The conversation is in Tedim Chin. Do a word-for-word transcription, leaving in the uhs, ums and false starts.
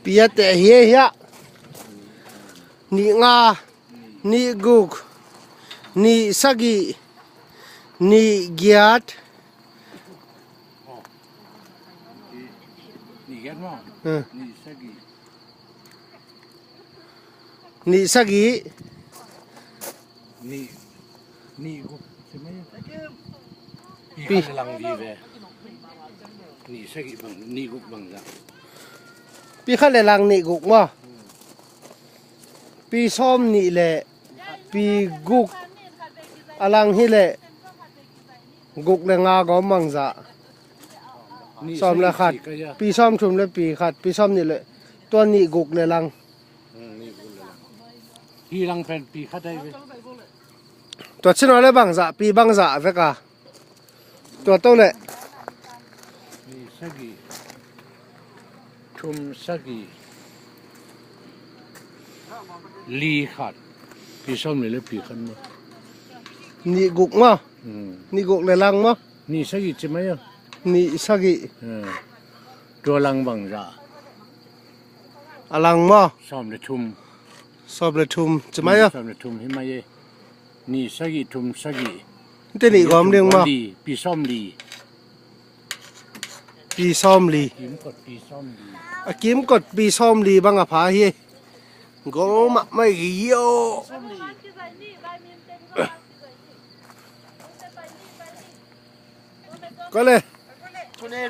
Pi a teh hi e hiah. Nih nga, nih guk, nih sagih, nih giat. Nih giat maw? Hmm. Nih sagih. Nih sagih. Nih, nih guk. Pi khat le lang vive. Nih sagih bang, nih guk bang zah. Pi khat le lang nih guk maw? Pi sawm nih le pi guk a lang hi le guk le nga gawm bang zah. Sawm le khat. Pi sawm thum le pi khat, pi sawm nih le tua nih guk le lang. Hi lang pen pi khat ai ve. Tua chin le bang zah, pi bang zah vek a. Tua to le. Pi sagih. Thum sagih. Li khat. Pi sawm nih le pi khat maw? Nih guk maw? Hmm. Nih guk le lang maw? Nih sagih ci mai a. Nih sagih. Hmm. Tua lang bang zah. A lang maw? Sawm le thum. Sawm le thum ci mai a. Hmm, sawm le thum hi mai e. Nih sagih thum sagih. Nte nih gawm ding maw? Li, pi sawm li. Pi sawm li. Kimkot pi sawm li. A kimkot pi sawm li bang a pha hi. Gol mah mai gi yo. Kole.